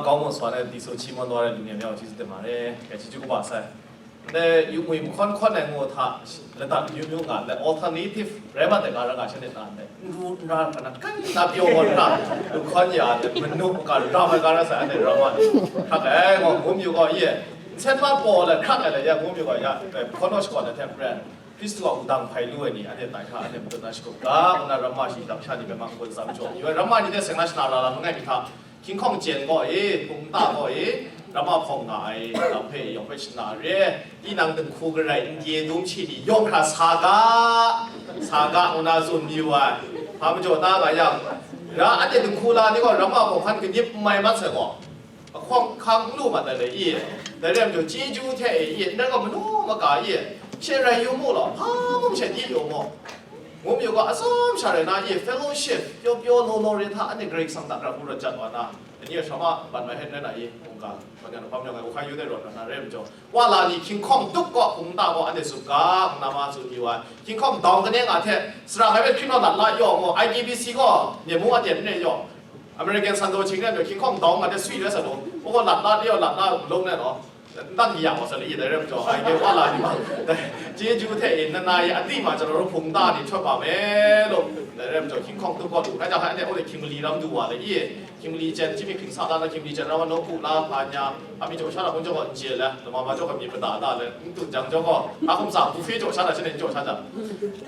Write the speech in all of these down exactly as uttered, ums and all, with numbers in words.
ကောင်းမွန်စွာနဲ့ သီဆိုချီးမွမ်းသွားတဲ့ လူငယ်များကို ကျေးဇူးတင်ပါတယ်။ ကဲ ချီးကျူးကမ္ဘာဆိုင်။ တဲ့ ယူမွေမခွန်ခွန်နဲ့ငိုထ လက်တံမျိုးမျိုးကလည်း alternative ရဲမှတ်တဲ့ကားရကရှင်းနေတာနဲ့ ရူနာကနကနပြောဝနာ လူခွန်ရတဲ့ မနုကရမကရဆိုင်တဲ့ ရမတ်ခက်တယ်။ ငိုမျိုးကရဲ့ ဆက်မပေါ်လည်း ခက်တယ်။ ရငိုမျိုးကရ ခွန်တော့ ရှိကောတဲ့ brand ခရစ်တုက ဦးတံၢ်ဖဲလူဝဲနေ အတဲ့တိုင်ခါ အတဲ့ မတနာရှိကောက ကနရမတ်ရှိ တပ်ချာဒီပဲ မကွန်စံကြော ရမတ်နေတဲ့ ဆင်နှာ ရှနာလာလာ မငဲ့မီထ King Kong Jen gaw e, Hpung ta gaw e, Ramahpawng nga ai, lam hpe yawng hpe shana re, tinang dinghku garai n ye dum hte ni yawng hkra sa ga, sa ga, ngu na tsun mayu ai. Hpa majaw ta ga yang, ra anhte dinghku la ni gaw Ramahpawng hkan kanip n mai mat sai gaw, ahkawng hkang n lu mat ai le i, dai rai majaw chyeju hte e i, ndai gaw manu maga i, she rai yu mu law, hpa mung she di yu mu. Ngu mayu gaw, atsawm sha rai na, ye fellowship, pyaw pyaw law law re hta, anhte Karai Kasang hta grau rawt jat wa na, dai ni a shama ban mai hte rai na, ye mungga, ban yan hpam yawng ai, u hkai yu dai rawt na, rai majaw, wa la ni, hkying hkawng tup gaw, hpung ta gaw, anhte zup ga, ngu na ma tsun yu ai, hkying hkawng dawng kaneng a hte, sara ngai hpe hkring naw lat la yaw mu, I K B C gaw, myen mung a ten n re yaw, American san daw hkying rai majaw, hkying hkawng dawng a hte sui rai sa law, u gaw lat la yaw, lat la, malung rai law. N dan mi yang gaw sa le, i dai rai majaw, ai, ke wa la ni ma, dai, chyeju hte e, nna na e, a di ma, chyaru hpung ta ni, htawt ba me law, dai rai majaw, hkying hkawng tup gaw lu, rai jang, anhte, o le, hkying mali ram du wa le, i, hkying mali jen, chyinghpring sa la na, hkying mali jen ra wa, nawku la, hpa nya, a mi jaw sha na, hkun jaw gaw, n je le, lama ma jaw gaw, mi mada da le, n tun jang jaw gaw, a hkum sa, buffet jaw sha na, shanhte jaw sha jang,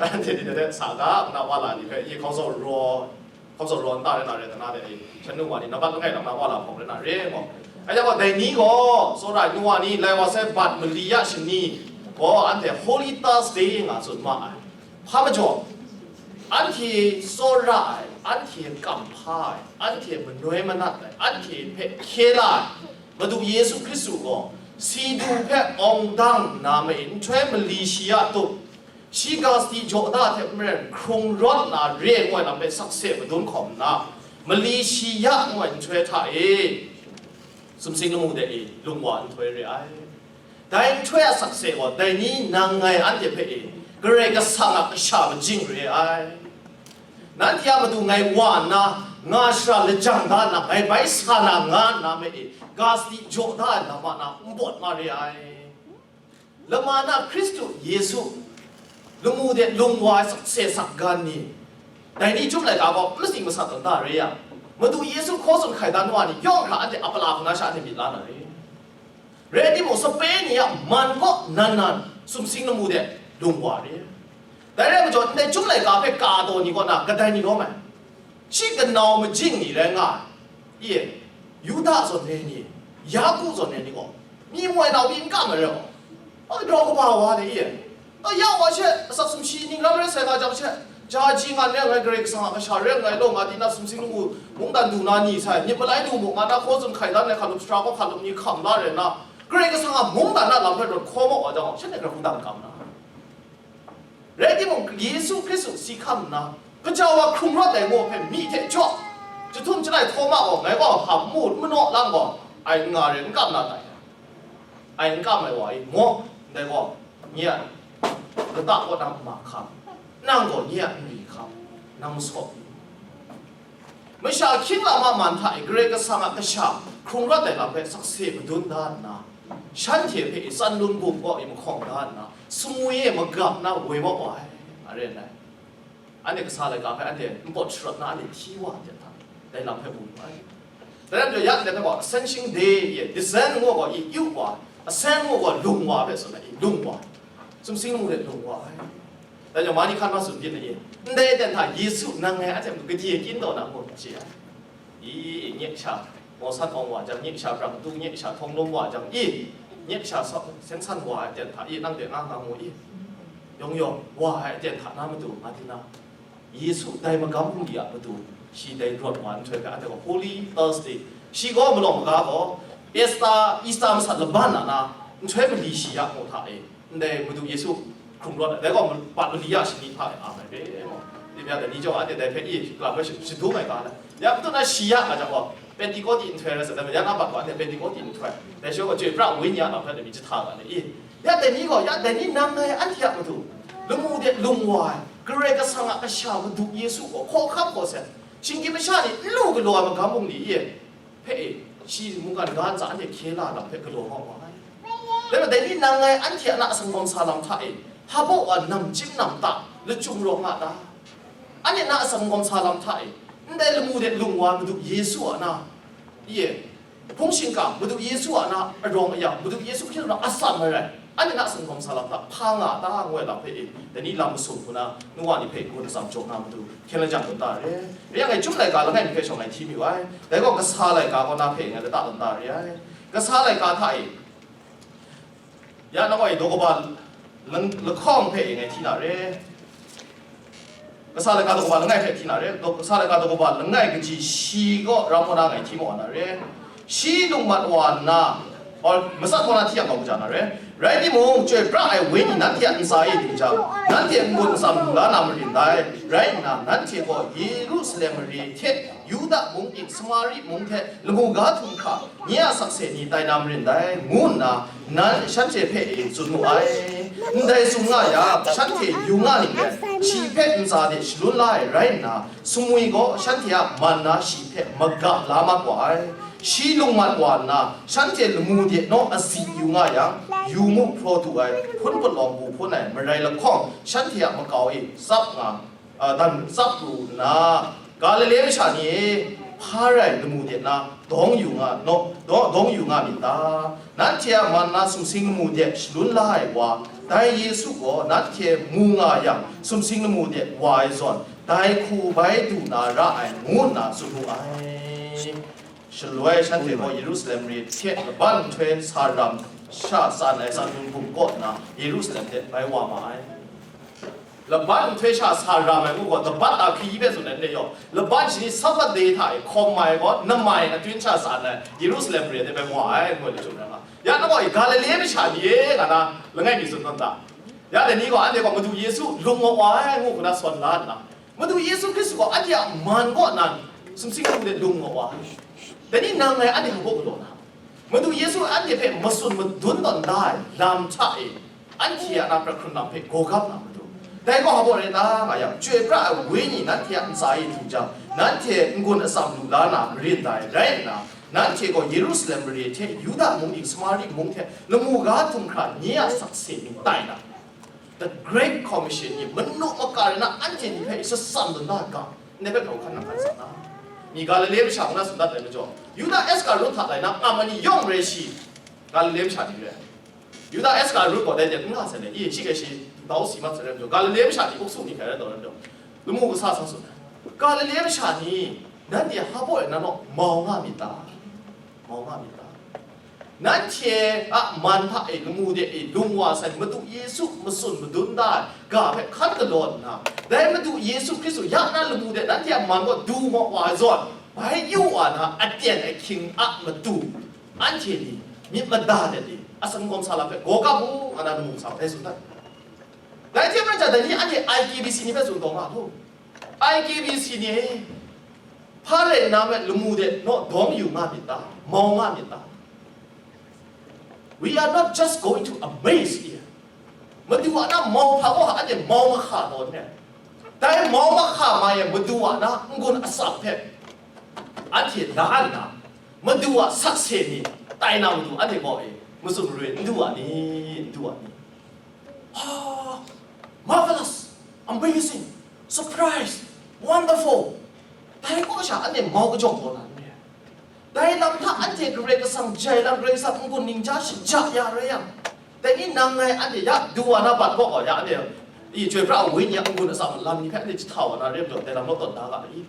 anhte ni dai, sa ga, na wa la ni hpe, i, hkau zaw raw, hkau zaw raw nta rai na rai, dana de, shan nu wa ni, nambat langai lam na wa la hpawng rai na re gaw. Aja gaw, dai ni gaw, tsawra ai nu wa ni, lai wa sai bat mali ya shani gaw, anhte Holy Thursday nga tsun ma ai. Hpa majaw, anhte tsawra ai, anhte kamhpa ai, anhte manoi manat ai, anhte hpe hkye la ai, Madu Yesu Hkristu gaw, si du hpe awng dang nna ma-e, nhtoi mali shi ya tup, shi ga sadi jaw da hte maren hkrung rawt na re ai ngu ai lam hpe sakse madun hkawm nna, mali shi ya ngu ai nhtoi hta e, sumsing lamu de e, lung wa nhtoi re ai. Dai nhtoi a sakse gaw, dai ni nang ngai anhte hpe e, Karai Kasang a kasha majing re ai. Nanhte a matu ngai wa nna, nga shara lajang da nna, ngai bai sa na nga nna ma e, ga sadi jaw da ai lam a na n bawt ma re ai. Lama na Hkristu Yesu, lamu de lung wa ai sakse sakgan ni, dai ni chyum laika gaw n matsing masat tawn da re yang, Madu Yesu hkaw tsun hkai dan wa ni yawng hkra anhte a pala hkuna sha anhte myit la na re. Rai timung, sape ni a man kaw nan nan sumsing lamu de lung wa re. Dai rai majaw, ndai chyum laika hpe ka taw ni kaw na kadai ni lawm ai? Shi kanau majing ni rai nga ai, i, Yuda zawn re ni, Yaku zawn re ni gaw, myi moi nau pyi n kam ai rai gaw, a grau kaba wa de, i, a ya wa she, asak sumshi ning ram rai sai nga jang she, ja ji ngan rai ngai, Karai Kasang a kasha rai ngai law, nga di na sumsing lamu mungdan du na ni sai, myit malai lu mu nga na, hkaw tsun hkai dan ai hkalup sara gaw hkalup ni hkam la rai nna, Karai Kasang a mungdan a lam hpe rawt hkaw maw wa jang gaw, shanhte grau hkungdang kam na. Rai timung, Yesu Hkristu si hkam nna, kaja wa hkrung rawt ai ngu hpe myi hte jaw, jahtum jalai htaw ma gaw, ngai gaw hpa mu n manaw lam gaw, ai n nga re, n kam na tai. Ai n kam ai wa i, maw, ndai gaw, nye a lata kaw na ma hkam, nang gaw nye a nri hkam, nang masawp ni? Masha hkying lam a man hta e Karai Kasang a kasha hkrung rawt ai lam hpe sakse madun da nna, shanhte hpe i tsan lun bum kaw i mahkawng da nna, sumwi e magap na woi maw wa ai, a ren ai. Anhte kasa laika hpe anhte npawt sharawt na anhte hti wa ai hte hta, dai lam hpe mu ai. Dai lam jaw, ya ndai hpe gaw, Ascension Day e, descend ngu gaw i yu wa, ascend ngu gaw lung wa hpe tsun ai, i lung wa, sumsing lamu de lung wa ai. Dai jang, mani hkan ma tsun byin ai, i, ndai aten hta Yesu nang ngai anhte matu kadye kyin taw na ngu n chye ai. I, nye sha, mawsan awng wa jang, nye sha brang tu, nye sha htawng lum wa jang, i, nye sha sa, sen san wa ai aten hta, i, nang de nga nga ngu, i, yawng yawng wa ai aten hta na matu, nga di na, Yesu dai magam hpung li a matu, shi dai rawt wa nhtoi hpe, anhte gaw Holy Thursday, shi gaw malawng maga gaw, Easter, Easter masat laban na na, nhtoi mali shi ya ngu hta e, ndai Madu Yesu hkrung rawt ai, dai gaw, bat mali ya shani hpa e a mai re, dai bya dai ni jaw, anhte dai hpe i, lam hpe shadum ai ga le, ya matu na shi ya nga jang gaw, Pentekote nhtoi rai sa, dai, ya na bat gaw, anhte Pentekote nhtoi, dai shi gaw, chyoi pra wenyi a lam hpe dai mi jahta ga le i, ya dai ni gaw, ya dai ni nang ngai anhte a matu, lamu de lung wa ai, Karai Kasang a kasha Madu Yesu gaw hkawhkam hkawhsen, shinggyim masha ni n lu galaw ai magam bungli e, hpe e, Shi mungkan ga ntsa anhte hkye la lam hpe galaw nga wa ai. Dai majaw, dai ni nang ngai anhte a na asanggawm sa lam hta e, hpa baw wa namchying namta lachyum rawng nga ta? Anhte na asanggawm sa lam hta e, ndai lamu de lung wa Madu Yesu a na, ye, hpung shingkang, Madu Yesu a na arawng ayam, Madu Yesu Hkristu a na atsam ai rai, anhte na asanggawm sa lam hta hpa nga ta ngu ai lam hpe e, dai ni lam masum hku na, nu wa ni hpe gun atsam jaw na matu, hkyen lajang tawn ta re. Rai yang, ngai Chyum laika langai mi hpe shawng ngai hti mayu ai. Dai gaw kasa laika kaw na hpe ngai lata tawn ta re ai. Kasa laika hta e, ya nang gaw e daw kaba lang-, lahkawng hpe e ngai hti na re. Kasa laika daw kaba langai hpe hti na re. Daw-, kasa laika daw kaba langai kaji shi kaw ram kaw na ngai hti maw na re. Shi lung mat wa nna, or, matsat kaw na hti yang gaw kaja na re. Rai timung, chyoi pra ai Wenyi nanhte a ntsa e du jang, nanhte n-gun atsam lu la na marin dai. Rai nna, nanhte gaw Yerusalem mare hte Yuda mung ting, Samari mung hte lamu ga htum hkra, nye a sakse ni tai na marin dai, ngu nna nan shanhte hpe e tsun mu ai. Ndai tsun nga yang, shanhte yu nga ninglen, shi hpe ntsa de shalun la ai rai nna, sumwi gaw shanhte a man na shi hpe maga la mat wa ai. Shi lung mat wa nna, shanhte lamu de naw asi yu nga yang, yu mu hpraw du ai, hpun palawng bu hpun ai marai lahkawng, shanhte a makau e tsap nga, a, dan tsap pru nna, Galile masha ni e, hpa rai lamu de na dawng yu nga, naw, daw-, dawng yu nga myit ta? Nanhte a man na sumsing lamu de shalun la ai wa, dai Yesu gaw nanhte mu nga yang, sumsing lamu de wa ai zawn, dai hku bai du na ra ai, ngu nna tsun wu ai. Shaloi shanhte gaw Yerusalem mare hte laban nhtoi sa ram sha tsan ai Sandun bum kaw nna Yerusalem hte bai wa ma ai. Laban nhtoi sha sa ram ai ngu gaw, laban a hkri hpe tsun ai n re yaw, laban shani Sabbath day hta e hkawm ai gaw, namai atun sha tsan ai Yerusalem mare hte bai wa ai, ngu ai lachyum rai nga. Ya nang gaw e, Galile masha ni e, nga na, langai mi tsun tawn ta? Ya dai ni gaw, anhte gaw Madu Yesu lung wa wa ai ngu hku na sawn la nna, Madu Yesu Hkristu gaw anhte a man kaw nan sumsing hku de lung wa wa ai. Dai ni nang ngai anhte hpa baw galaw na? Madu Yesu anhte hpe matsun madun tawn da ai lam hta e, anhte a na pra hkrun lam hpe gawgap na matu. Dai gaw hpa baw rai ta nga yang, chyoi pra ai Wenyi nanhte a ntsa e du jang, nanhte n-gun atsam lu la na marin dai, rai nna, nanhte gaw Yerusalem mare hte Yuda mung ting, Samari mung hte lamu ga htum hkra nye a sakse ni tai na. The Great Commission ni manu maka rai na anhte ni hpe shatsam lu na ga, ndai hpe grau hkan nang hkan sa na? Mi Galile masha ngu na tsun dat ai majaw, Yuda Iskariot hta lai na, a ma ni yawng rai shi, Galile masha ni rai. Yuda Iskariot gaw dai de n nga sai le, i, shi hkrai shi dau si mat sai rai majaw, Galile masha ni uksu ni hkrai rai taw rai majaw, lamu kasa sa tsun ai. Galile masha ni, nanhte hpa baw e nan naw mau nga myit ta? Mau nga myit ta? Nanhte a man hta e lamu de e lung wa sai Madu Yesu matsun madun da ai ga hpe hkan galaw nna, dai Madu Yesu Hkristu ya na lamu de nanhte a man gaw du maw wa ai zawn, bai yu wa na aten ahkying a matu, anhte ni myit mada let e, asanggawm sa lam hpe gawgap u, nga na lamu kasa hpe tsun dat. Dai hte maren sha, dai ni anhte I K B C ni hpe tsun taw nga lu. I K B C ni e, hpa rai nna me lamu de naw dawng yu nga myit ta? Mau nga myit ta? We are not just going to amaze here. Madu a na mau hpa gaw anhte mau mahka tawn re. Dai mau mahka ma yang Madu a na n-gun atsam hpe anhte la nna, Madu a sakse ni tai na matu anhte gaw e, matsun maroi n du a ni, n du a ni? Ah, marvelous, amazing, surprise, wonderful. Dai kaw sha anhte mau kajawng taw na n re. Dai lam hta anhte Karai Kasang jai lam, Karai Kasang n-gun ningja shaja ya rai yang, dai ni nang ngai anhte ya du wa na bat kaw gaw, ya anhte, i, chyoi pra ai Wenyi a n-gun atsam lam ni hpe anhte jahta wa na re majaw, dai lam law tawn da ga ai.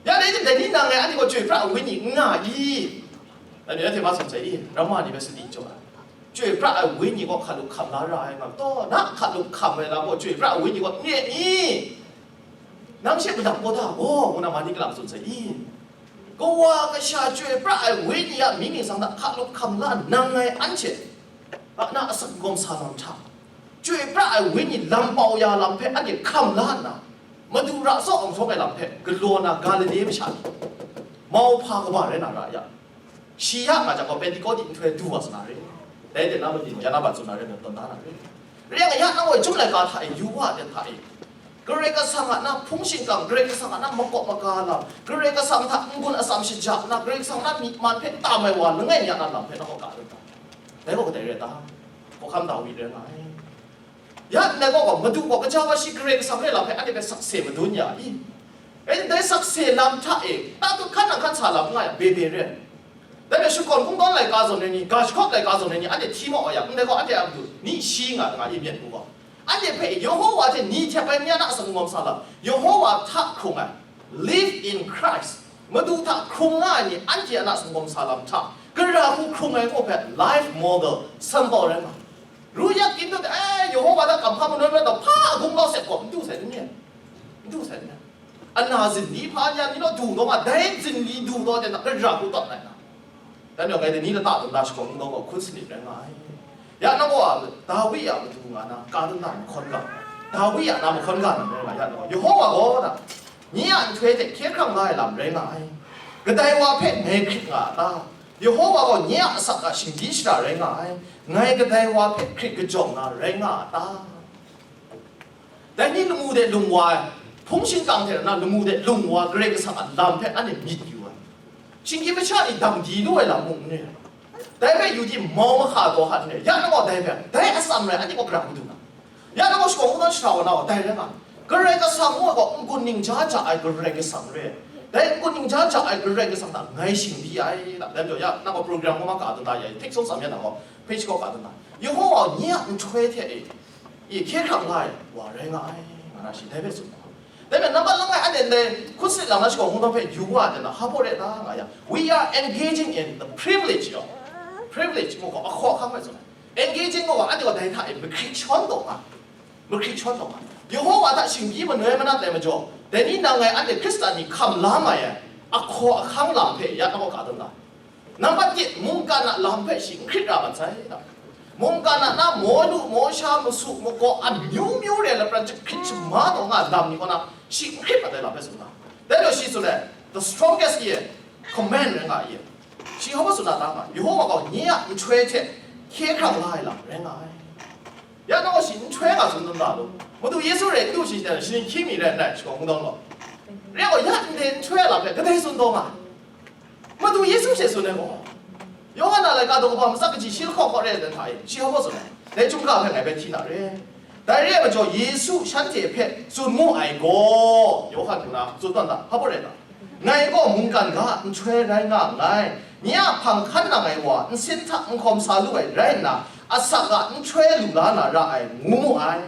Ya dai ni, dai ni nang ngai anhte gaw chyoi pra ai Wenyi n nga i? Dai ni anhte ma tsun sai i? Ramma ni hpe sadi jaw ai. Chyoi pra ai Wenyi gaw hkalup hkam la ra ai nga, taw, na hkalup hkam ai lam gaw chyoi pra ai Wenyi gaw n re ni? Nang she madat kau da gaw, ngu na ma ni kalang tsun sai i? Kawa Kasha chyoi pra ai Wenyi a mying ningsang hta hkalup hkam la nang ngai anhte a na asak gawm sa lam hta, chyoi pra ai Wenyi lam pau ya lam hpe anhte hkam la nna, Madu ra tsawk awng hkawm ai lam hpe galaw na Galile masha ni, mau hpa kaba rai na ra ya, shi ya nga jang gaw, Pentekote nhtoi du wa sa na re. Dai hte na manin, ya na bat tsun na re, tawn da na re. Rai yang, ya nang gaw Chyum laika hta e, yu wa, de hta e, Karai Kasang a na hpung shingkang, Karai Kasang a na makawp maga lam, Karai Kasang hta n-gun atsam shaja na, Karai Kasang na myi man hpe tam ai wa langai mi a na lam hpe na kaw ka ai ta? Dai gaw kadai rai ta? Hkawhkam Dawi rai nga ai. Ya ndai gaw, gaw, Madu gaw kaja wa shi Karai Kasang re lam hpe anhte hpe sakse madun ya i? E, dai sakse lam hta e, tatut hkan nang hkan sa lam nga yang, bebe re. Dai hpe shakawn kungdawn laika zawn ai ni, ga jahkawp laika zawn ai ni, anhte hti mau a yang, ndai gaw, anhte a matu ni shi nga, nga i myit mu gaw. Anhte hpe Yehowa hte ni htep ai ni a na sangawm sa lam, Yehowa hta hkrung ai, live in Christ, Madu hta hkrung nga ai ni, anhte a na sangawm sa lam hta, gara hku hkrung ai gaw hpe life model, sample rai nga. Ru yak kyin dut, eh, Yehowa hta kamhpa manoi manat taw, hpa a gumlau sek gaw, n du sai ni? N du sai ni? Ana zinli hpa yan ni law du taw nga, dai zinli du taw de na, gara hku tawt ai na. Dan yawng ngai ni lata dum na shakawn kungdawn gaw hkun sanit rai nga ai. Ya nang gaw, Dawi a matu nga na, ka dum na mahkawn ga, Dawi a na mahkawn ga na rai nga, ya nang gaw, Yehowa gaw na, nye a nhtoi hte hkye hkrang la ai lam rai nga ai. Kadai wa hpe ngai hkrit nga a ta? Yehowa gaw nye a asak a shinggyim shara rai nga ai. Ngai kadai wa hpe hkrit kajawng na rai nga a ta? Dai ni lamu de lung wa ai, hpung shingkang hte na lamu de lung wa ai Karai Kasang a lam hpe anhte myit yu ai. Shinggyim masha ni dang di lu ai lam mung n re ai. Dai hpe yu di mau mahka taw hkan n re ai. Ya nang gaw dai hpe, dai atsam rai, anhte gaw gara hku du na? Ya nang gaw shakawn kungdawn shara wa na gaw dai rai nga. Karai Kasang ngu ai gaw n-gun ningja ja ai Karai Kasang re ai. Dai n-gun ningja ja ai Karai Kasang hta ngai shinggyim ai na. Dai majaw ya nang gaw program gaw ma ka dun da ya i, hpik sung tsam ya nang gaw, page kaw ka dun da. Yehowa nye a nhtoi hte e, i hkye hkrang la ai wa rai nga ai, nga na shi dai hpe tsun ai. Dai hpe nambat langai anhte ndai hkun sanit lam na shakawn kungdawn hpe yu wa ai na, hpa baw re ta nga yang, we are engaging in the privilege of, privilege ngu gaw, ahkaw ahkang hpe tsun ai. Engaging ngu gaw, anhte gaw dai hta e mahkrit shawn taw nga, mahkrit shawn taw nga. Yehowa hta shinggyim manoi manat ai majaw, dai ni nang ngai anhte Hkristan ni hkam la mai ai ahkaw ahkang lam hpe ya nang gaw ka dun ga. Nambat tit, mungkan a lam hpe shi n hkrit ra mat sai, da. Mungkan a na maw lu, maw sha, masu, magaw, amyu myu re ai lapran chyahkrit chyahma taw nga ai lam ni kaw na, shi n hkrit mat ai lam hpe tsun ga. Dai majaw shi tsun ai, the strongest ye, command rai nga ye. Shi hpa tsun na ta nga, Yehowa gaw nye a nhtoi hte hkye hkrang la ai lam rai nga ai. Ya nang gaw shi nhtoi nga tsun dum da lu. Madu Yesu rai n du shi, shi ni hkying mi rai n rai, shakawn kungdawn gaw. Re gaw, ya ndai nhtoi a lam hpe kadai tsun taw nga? Madu Yesu she tsun ai gaw, Yawhan a laika daw kaba matsak kaji shi lahkawng kaw re ai dan hta e, shi hpa tsun ai? Dai chyum ga hpe ngai bai hti na re. Dai re ai majaw, Yesu shanhte hpe tsun mu ai gaw, Yawhan hku na tsun tawn da, hpa baw re ta? Ngai gaw mungkan ga a nhtoi rai nga nngai. Nye a hpang hkan nang ai wa nsin hta n hkawm sa lu ai rai nna, asak a nhtoi lu la na ra ai, ngu mu ai.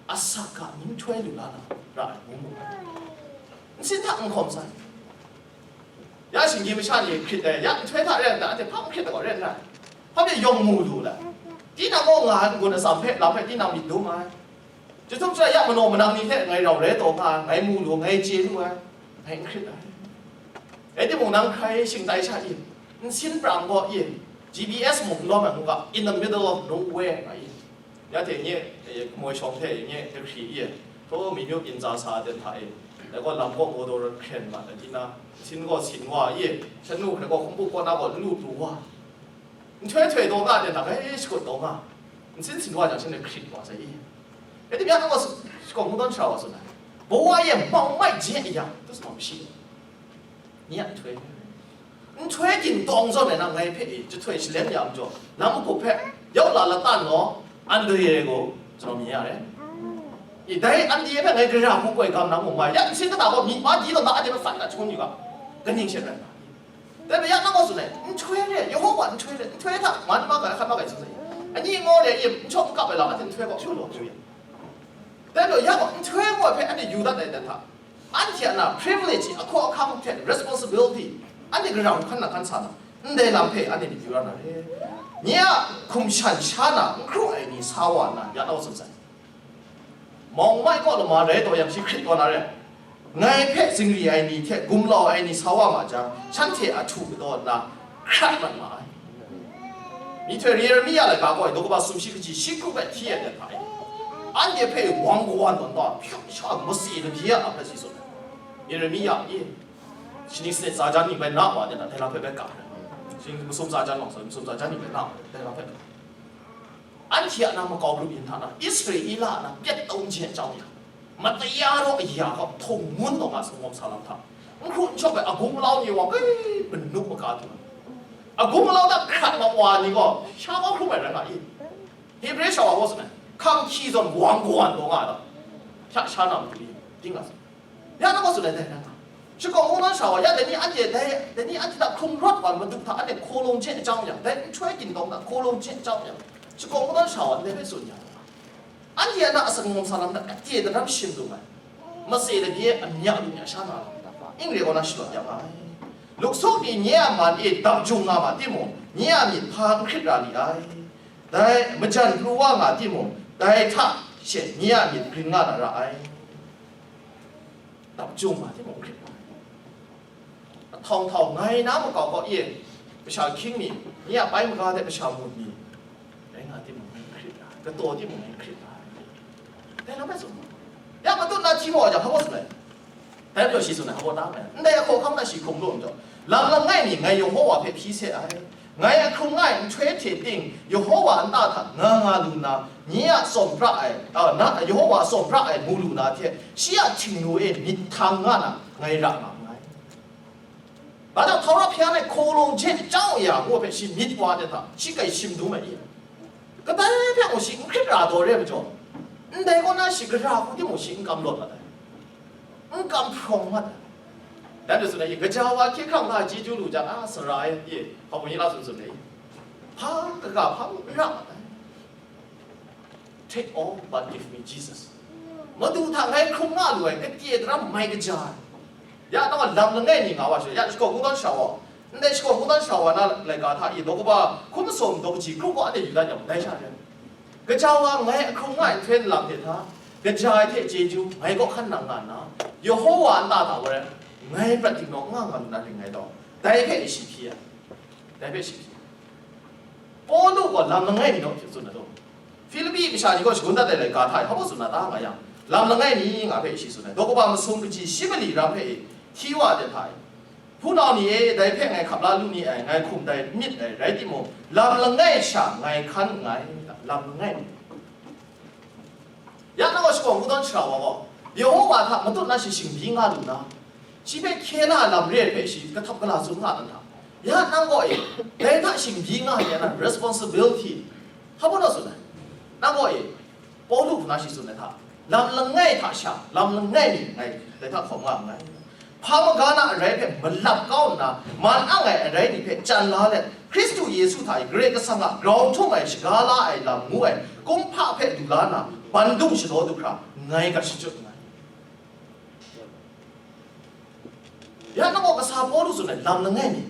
Asak a nhtoi lu la na ra ai, ngu mu ai. Nsin hta n hkawm sa ai. Ya shinggyim masha ni hkrit ai, ya nhtoi hta rai nna, anhte hpa n hkrit ai gaw rai n rai. Hpa pyi yawng mu lu la. Tinang gaw nga ai n-gun atsam hpe, lam hpe tinang myit dum ai. Chyahtum chyahkra ya manaw manang ni hte ngai rau rai taw nga ai, ngai mu lu, ngai chye lu ai, ngai n hkrit ai. Rai timung, nang hkrai shingtai sha i, nsin prang gaw i, G P S mung n lawm ai ngu ga, in the middle of nowhere nga i. Ya hte nye, eh, kamoi shawng hte nye kahkri i, hkraw mi myu ginza sa ai ten hta e, dai gaw lam kaw maw daw rawt hkren nga ai, tinang nsin gaw sin wa i, shan nu hkrai gaw hkumpuk kaw na gaw n lu pru wa. Nhtoi htoi taw nga, ten hta gai shakut taw nga, nsin sin wa jang, shanhte hkrit wa sai i. Rai timung, ya nang gaw shakawn kungdawn shara wa tsun ai, bawa e mau mai je a yang, tu sa mashi, nye a nhtoi, nhtoi gin tawng zawn ai na ngai hpe i jahtoi shalem ya majaw, lam magup hpe yau la latan law, Andre gaw, ကျွန်တော်မြင်ရတယ်။ Dai Andre hpe ngai gara hku koi gam na mung mai, ya nsin kata gaw myi ma di taw na, Andre hpe fat na chyahkun yu ga, kaning she rai nga. Dai hpe ya nang gaw tsun ai, nhtoi re, Yehowa nhtoi re, nhtoi hta man ma ga, hkan ma ga, tsun sai. Ani ngaw re, yin n chyaw n kap ai lam, anhte nhtoi gaw shaw law, shaw ya. Dai majaw, ya gaw nhtoi gaw hpe anhte yu dat ai dan hta, anhte a na privilege, ahkaw ahkang hte responsibility, anhte gara hku hkan na hkan sa na, ndai lam hpe anhte myit yu ra na re. Nye a hkum shan sha na n hkru ai ni sa wa nna, ya nau tsun sai. Mawng mai kaw lama rai taw yang, shi hkrit taw na re. Ngai hpe zingri ai ni hte gumlau ai ni sa wa ma jang, shanhte a htu kadaw nna hkrat mat ma ai. Myihtoi Yeremia laika gaw, daw kaba sumshi kaji shi kru bai hti ai dan hta e, anhte hpe wang kawan tawn ta, hpyu sha masi labyi a ap ai si tsun ai. Yeremia e, shani sanit tsa jan ni bai na wa de na, dai lam hpe bai ka ai. Shani masum tsa jan, masum tsa jan ni bai na wa de, dai lam hpe ka ai. Anhte a na makau grup yin hta na, Israela a na pyat taw n jeng chyau ya, mataya raw aya gaw htung ngun taw nga, sanggawm sa lam hta, n hkru n shawk ai agung alau ni wa, kai, manu maka du ai. Agung alau hta hkrat mat wa ni gaw, sha kau hkrum ai rai nga i? Hebre shawa gaw tsun ai, hkam hkyi zawn wang gawan taw nga ai, sha sha na matu i, ding nga tsun. Ya na gaw tsun ai dai na. Shakawn kungdawn sha wa, ya dai ni anhte dai, dai ni anhte hta hkrung rawt wa madu hta anhte hkaw lawng je chyau yang, dai nhtoi kingdawng hta hkaw lawng je chyau yang, shakawn kungdawn sha wa ndai hpe tsun ya. Anhte a na a sanggawm sa lam hta kade daram shim lu ai. Matse lagye amya lu mya sha na lam, Ingre kaw na shadawt ya nga ai. Luksuk ni nye a man e dap jung nga ma timung, nye a myit hpa n hkrit ra li ai. Dai majan pru wa nga timung, dai hta she nye a myit grin nga na ra ai. Dap jung nga timung hkrit nga ai. Ahtawng htau ngai na makau kaw e, masha hkying mi, nye a pai maga de masha mut mi, rai nga timung ngai hkrit nga ai, kataw timung ngai hkrit nga ai. Dai lam rai tsun ma. Ya matut na hti maw jang, hpa baw tsun ai. Dai majaw shi tsun ai, hpa baw ta mai. Ndai ahkaw hkam na shi hkrung lu majaw, lam langai mi ngai Yehova hpe hpyi se ai. Ngai a hkrung nga ai nhtoi hte ting, Yehova a nta hta nga nga lu na, nye a tsawm pra ai, a, na, Yehova a tsawm pra ai mu lu na hte, shi a htingnu e myit htang nga na, ngai ra nga nngai. Ba jang, Htaura hpya ai hkaw lawng je chyau ya ngu hpe shi myit wa de hta, shi kai shim dum ai i? Kadai hpe mung shi n hkrit ra taw re ai majaw, ndai kaw na shi gara hku timung shi n kam lawt mat ai, n kam hprawng mat ai. Dan de tsun ai, gaja wa hkye hkrang hta chyeju lu jang, a, sara e, e, hpa mung la tsun tsun ai, hpa kaga hpa mung n ra mat ai. Take all but give me Jesus. Madu hta ngai hkrung nga lu ai, kade daram mai kaja ai. Ya, nang a lam langai mi nga wa she, ya, shakawn kungdawn sha wa, ndai shakawn kungdawn sha wa na laika hta i, daw kaba hkum masum daw kaji kru gaw anhte yu dat yang, dai sha re. Gaja wa ngai a hkrung nga ai nhtoi nlang hte hta, gaja ai hte chyeju ngai kaw hkan nang nga nna, Yehova a nta hta wa rai, ngai prat dingnaw n nga nga lu na ring ngai taw, dai hpe shi hpyi ai. Dai hpe shi hpyi ai. Pawlu gaw lam langai mi naw hte tsun ai taw, Hpilipi masha ni gaw shagun dat ai laika hta e hpa baw tsun na ta nga yang, lam langai mi nga hpe shi tsun ai. Daw kaba masum kaji shi mali ram hpe e hti wa de hta e, hpunau ni e, dai hpe ngai hkap la lu ni ai, ngai hkum dai myit ai, rai timung, lam langai sha ngai hkan nngai, lam langai mi. Ya nang gaw shakawn kungdawn sha wa gaw, Yehova hta matut na shi shingbyi nga lu na, shi hpe hkye na ai lam re ai hpe shi kahtap kala tsun nga dan hta, ya nang gaw e, dai hta shingbyi nga ai na responsibility, hpa baw na tsun ai? Nang gaw e, Pawlu hku na shi tsun ai hta, lam langai hta sha, lam langai mi ngai dai hta hkawm nga nngai. Hpa maga na arai hpe malap kau nna, man ang ai arai ni hpe chyan la let, Hkristu Yesu hta e Karai Kasang a grau htum ai shaga la ai lam ngu ai kumhpa hpe lu la nna, bandung shadaw du hkra, ngai gat shachyut nngai. Ya nang gaw kasa Pawlu tsun ai lam langai mi,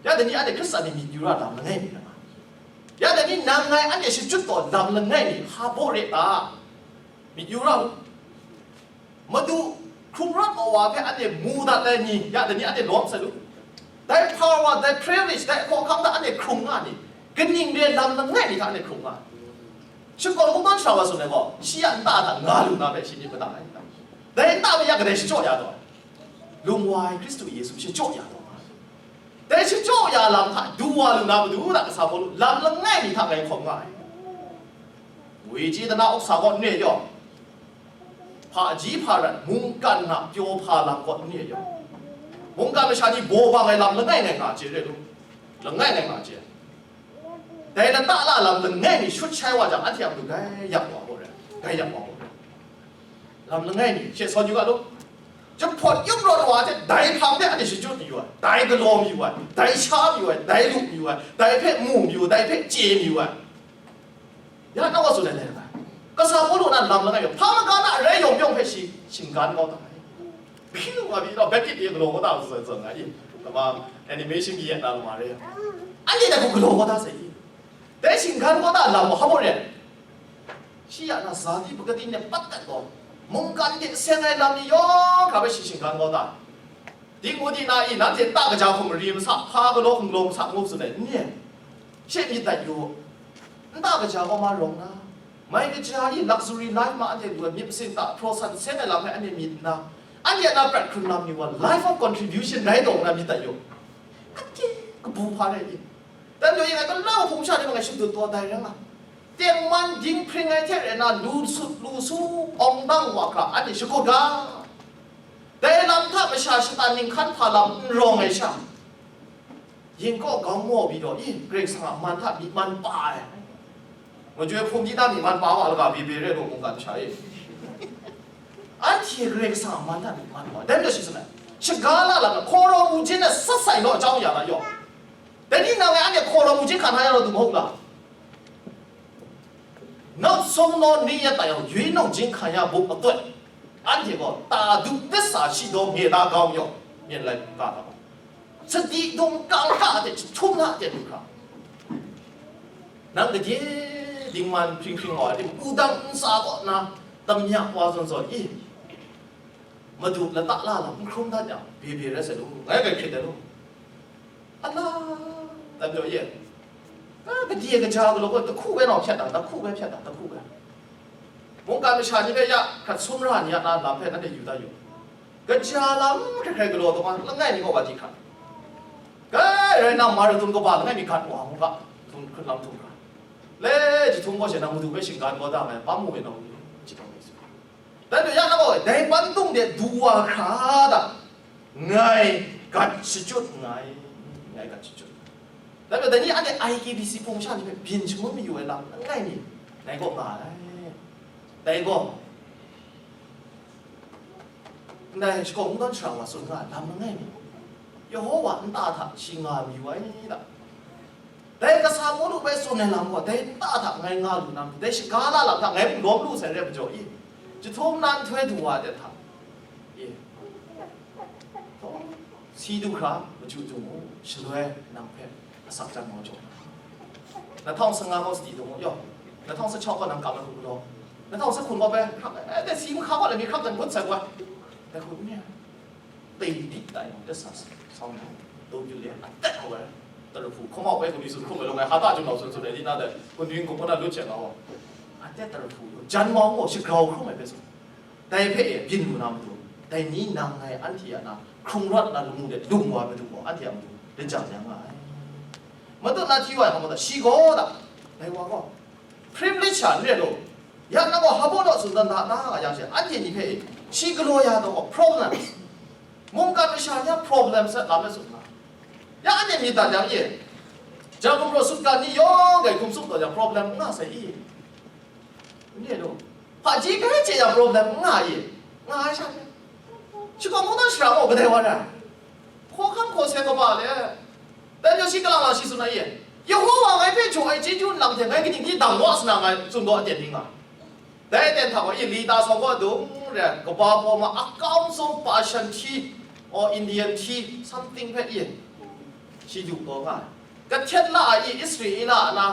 ya dai ni anhte Hkristan ni myit yu ra lam langai mi rai nga. Ya dai ni nang ngai anhte shachyut taw lam langai mi hpa baw re ta? Myit yu ra u. Madu, hkrung rawt mawa hpe anhte mu dat ai ni, ya dai ni anhte lawm sai lu. Dai power, dai privilege, dai hkawhkam hta anhte hkrung nga ni, kaning re lam langai mi hta anhte hkrung nga. Shakawn kungdawn sha wa tsun ai gaw, shi a nta hta nga lu na hpe shi myit mada ai. Dai nta hpe ya kadai shachyaw ya taw? Lung wa ai Hkristu Yesu shachyaw ya taw nga. Dai shachyaw ya lam hta du wa lu na matu hta kasa Pawlu lam langai mi hta ngai hkawm nga ai. Woi chye dana uksa kaw n re yaw, hpaji hpa rat mungkan hta pyaw hpa lam kaw n re yaw, mungkan masha ni baw bang ai lam langai ngai nga chye re lu, langai ngai nga chye. Dai lata la lam langai mi shut shai wa jang, anhte a matu grai yak wa gaw re, grai yak wa gaw re. Lam langai mi she sawn yu ga lu. Jahpawt yum rawt wa hte dai hpang de anhte shachyut mayu ai, dai galaw mayu ai, dai sha mayu ai, dai lu mayu ai, dai hpe mu mayu, dai hpe chye mayu ai. Ya nang wa tsun ai dai rai. Kasa Pawlu nan lam langai yawng, hpa maga na arai yawng yawng hpe shi shinggan kau da ai. Hpyi lu nga pyi, baptist e galaw kau da, zawn zawn nga i, kama animation mi yan na lu ma re. Anhte dai hku galaw kau da sai i. Dai shinggan kau da lam gaw hpa baw re? Shi ya na sa di pakati ne pat dat gaw, mungkan hte seng ai lam ni yawng hkra hpe shi shinggan kau da. Dinghku di na i, nanhte nta kaja hkum mari masa, hpa galaw hkum galaw masa ngu tsun ai, n re? She myit dat yu u. Nta kaja gaw ma rawng na, mai kaja i luxury life ma anhte lu ai myit masin ta hpraw san seng ai lam hpe anhte myit nna, anhte a na prat hkrun lam ni wa life of contribution rai taw nna myit dat yu. Kate kabu hpa rai i? Dan jaw yin ai, galaw hpung sha ni ma ngai shadut taw dai rai nga. Tengman dinghpring ai hte rai nna, lu sut lu su awng dang wa hkra, anhte shakut ga. Dai lam hta masha shatan ninghkan hpa lam n rawng ai sha, yin kaw gau maw pyi daw, i, Karai Kasang a man hta myi man pa ai. Majoi hpung di na myi man pa wa laga, bye bye re law, mungkan masha e. Anhte Karai Kasang a man hta myi man pa ai. Dai majaw shi tsun ai, shaga la lam na, hkaw rawng mu jin na sat sai naw jang ya na yaw. Dai ni nang e anhte hkaw rawng mu jin hkan hta ya na du maw la? နောက်ဆုံးသောနေ့ရက်တိုင်အောင် ရွေးနှုတ်ခြင်းခံရဖို့အတွက် အန်တီကို တာဒုသစ္စာရှိသောငယ်သားကောင်းယောက် မြင်လိုက်ပါတော့ Sadi dong kang ka de chum na de lu ka. Nang de ding man pring pring wa de u dang sa ko na tam nya wa zon zon i. Madu la ta la la, n hkrum dat yang, bye bye rai sai lu, ngai kai hkrit ai lu. Ala, dan jaw ye. Ka, ka di ka ja galaw gaw, tahku bai naw hpyat na, tahku bai hpyat na, tahku bai. Mungkan masha ni hpe ya, hkrat sumra ni a na lam hpe nanhte yu dat yu. Kaja lam hkrai hkrai galaw taw, langai mi gaw wa di hkrat. Kai rai na, marathon kaba langai mi gat wa, mungga, htum hkrut lam htum hkra. Le, jahtum gaw she nang madu hpe shinggan kau da ai, pam mu we na u, jahtum e su. Dai hpe ya na gaw, dai pantung de du wa hkra da, ngai gat shachyut nngai, ngai gat shachyut. Dai hpe dai ni anhte I K B C hpung sha ni hpe byin shangun mayu ai lam langai mi, ngai gaw nga ai. Dai gaw, ndai shakawn kungdawn shara wa tsun nga ai lam langai mi, Yehowa nta hta shi nga mayu ai da. Dai kasa Pawlu bai tsun ai lam gaw, dai nta hta ngai nga lu na majaw, dai shaga la lam hta ngai mung lawm lu sai re majaw i, jahtum na nhtoi du wa de hta, e, si du hkra, maju du mu, shaloi nang hpe asak jan mau jaw. နှစ်ထောင်ဆယ့်ငါးခုနှစ် စတီတုံးရော, နှစ်ထောင်ဆယ့်ခြောက်ခုနှစ် ကမ္ဘာ့ဖလား, နှစ်ထောင်ဆယ့်ခုနှစ် ပဲ, ခပ်, အဲ, စီမခါ ခုနှစ် မီး ခပ်တန် ခုတ်ဆက်ကွာ, တခုနှစ်, တိတ်တိတ်တိုင်း တက်ဆန်းဆောင် တို့ယူလေ, အသက်ဟောဝဲ, တရဖူ ခမောက်ပဲ ကို ဒီစု ခုံးမယ် လုပ်ငန်း ဟာသ ကျွန်တော် ဆို ဆိုတဲ့ ဒီနားတဲ့ ကို နွေ ကို ခုန လွတ်ချင်တော့ အသက် တရဖူ ကို ဂျန်မောင် ကို ရှစ် ကောင် ခုံးမယ် ပဲ ဆို. ဒၢႆးဖဲ ဘျဉ်းမူ နာ မတူ ဒၢႆးနည်း နံႇ ငၢႆ အန်တီ အ နာ ခုံးရွတ် နာ လူမှု နဲ့ လူမှု ဝါ မတူ ကို အန်တီ အ မတူ လက်ကြံ ရမ်း ငါ အဲ။ မတူ နာ ထီ ဝါ ဟော မတူ ရှီ ကော ဒၢး ဒၢႆး ဝါ ကော privilege ချာ ရဲ လို့ ယ န ကော ဟ ဘိ ဒီး သူ တ နာ နာ က ယ ရှဲ အန်တီ နံႇ ဖဲ ရှီ ကလော ယ ဒီး problems မုန်က မ ရှ ယ problems ဆက် လာ မယ် ဆို ခါ ယ အန်တီ မီး တၢ် ယ မီး ယ ခုံ ရ စု က နံႇ ယွင် ဂဲ ခုံ စု ဒီး ယ problem ငါ ဆက် အံၤ Ni lu, hpaji grai chye yang problem n nga i? Nga ai sha hte, shakawn kungdawn shara gaw kadai wa ra ai? Hkawhkam hkawhseng kaba le, dai majaw shi kalang lang shi tsun ai i? Yehowa ngai hpe jaw ai chyeju nlang hte ngai kaning di dang wa sa na, ngai tsun gaw aten di nga. Dai aten hta gaw i, li ta sawng gaw dung re, kaba paw ma akau sawng pa shan hti, or Indian hti, something hpe i, shi du taw nga ai. Kahtet la ai i, Israela na,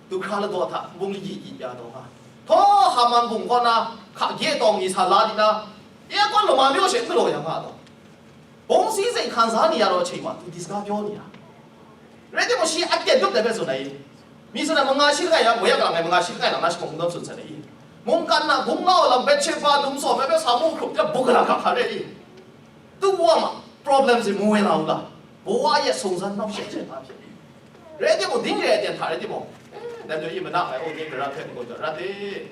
du hkra ladaw hta bung lagyi gyi ya taw nga. Htaw Haman bung kaw na hka gye tawng ni sa la di na, ya kaw lama maw she n galaw ya nga taw, bawng si zain hkan sa ni ya law, hte ma tu di saga pyaw ni ya. Rai timung, shi a ten dup dai hpe tsun ai, mi tsun ai, manga shi langai ya, mayak lang ai manga shi langai lang na, shi hpawng n dawn tsun san ai i? Mungkan na gung la wa lam, Betshepa num tsawm ai hpe sa mu hkrup de, buk gala hkak hkra re i? Tu wa ma, problem si mu wai la u la, bawa ya sung san nau she hte na hte. Rai timung, ding re ai ten hta rai timung, eh, dai majaw i manang ai, o, nye garat hpe n-gun jaw rat e.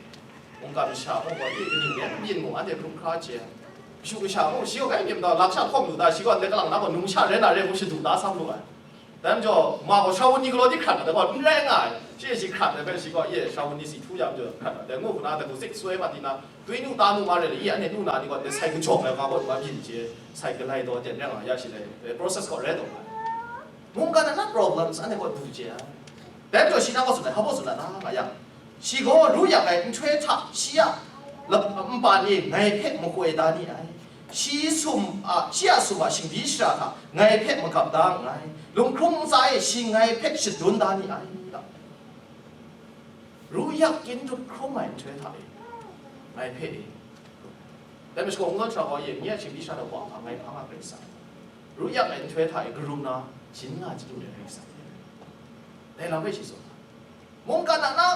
Mungkan masha mung gaw, i kaning yen byin mu, anhte hkrum hkra chye. Kashu kasha mung, shi gaw kai myit mada, lam sha hkawm lu da, shi gaw ndai kalang na gaw numsha rai na rai mung shadu da sam lu ai. Dai majaw, ma gaw Shawun ni galaw di hkrat na, dai gaw n rai nga ai. Shi e shi hkrat ai hpe, shi gaw, ye, Shawun ni si htu ya majaw hkrat na, dai ngu hku na, dai hku zik soi ma di na, twi nu ta nu ma rai le, i anhte nu na ni gaw, dai sai kajawng ai ga gaw, ma byin chye, sai galai daw ten rai nga, ya shi dai, dai process gaw rai taw nga ai. Mungkan na problems anhte gaw du chye ai. Dai majaw shi na gaw tsun ai, hpa baw tsun na, na nga yang, shi gaw ru yak ai nhtoi hta shi a lap-, npa ni ngai hpe makoi da ni ai. Shi sum a, shi a sum a shingdi shara hta ngai hpe magap da nngai. Lunghkrung ntsa e shi ngai hpe shadun da ni ai. Ru yak kyin dut hkrum ai nhtoi hta e, ngai hpe e, dai majaw shakawn kungdawn shara gaw, ye, nye a shingdi shara hta wa hpa ngai hpa nga Karai Kasang, ru yak ai nhtoi hta e karum na, yin nga chyalu ai Karai Kasang, dai lam hpe shi tsun. Mungkan a na,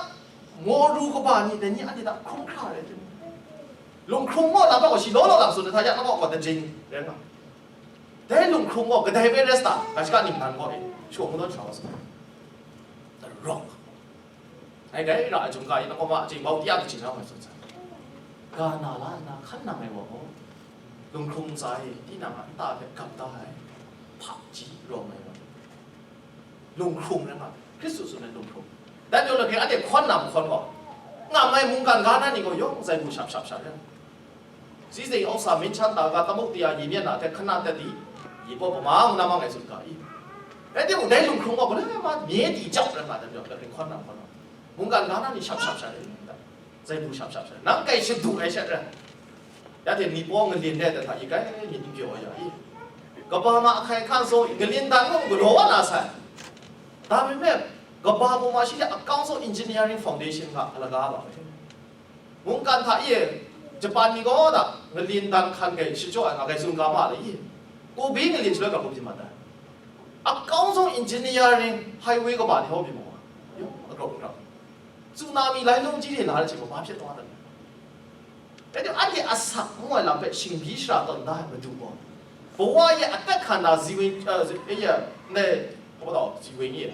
maw ru kaba ni, dai ni anhte hta hkrum hkra rai timung, lunghkrung maw lam gaw shi law law lam tsun ai hta, ya na gaw gaw dajing rai nga. Dai lunghkrung gaw kadai hpe rai sa ta, ga shaka ningnan gaw e, shakawn kungdawn shara gaw tsun, the rock. Ngai gai ra ai jungga i, na kaw ma a chyingbau tia kaji na mai tsun sai. Ga na la nna hkan nang ai wa gaw, lunghkrung ntsa e, tinang a nta hpe gap da ai, hpaji rawng ai wa. Lunghkrung rai nga, Hkristu tsun ai lunghkrung. Dan yawng lagre anhte hkawn na mahkawn gaw, ngam ai mungkan ga na ni gaw yawng zai bu shap shap shap rai. စီးစိမ်ဥစ္စာ မင်းချမ်းသာက သမုဒ္ဒရာရေမျက်နှာထဲ ခဏတက်သည်။ ရေပေါ်ပမာ ငနမငယ်စုက 이. Rai timung, dai lunghkrung gaw, galoi ma, mye di jau rai nga, dan yawng lagre hkawn na mahkawn gaw, mungkan ga na ni shap shap shap rai. Zai bu shap shap shap rai. Nang kai shadu ai shat rai. Ya hte ni paw ngalin re ai hta i kai myit n pyaw ya i. Kaba ma ahkai hkan so, ngalin dan mung galaw wa na sai. Dai hpe me, kaba baw ma shi hte a kau so engineering foundation hta alaga ba ai. Mungkan hta i, Japan ni gaw da, ngalin dan hkan kai shachyaw ai nga kai tsun ga ma le i. Kobe ngalin shaloi ga hkau byin mat ai. A kau so engineering highway kaba ni hkau byin ma wa. Yo, a grau grau. Tsunami lai lung ji hte la ai hte mung, ba hpyet taw ai ta? Rai timung, anhte asak ngu ai lam hpe shingbyi shara tawn da ai Madu gaw, bawa ye atat hkan na ziwin, eh, zi-, eh, ye, ndai, hpa tau, ziwin ye,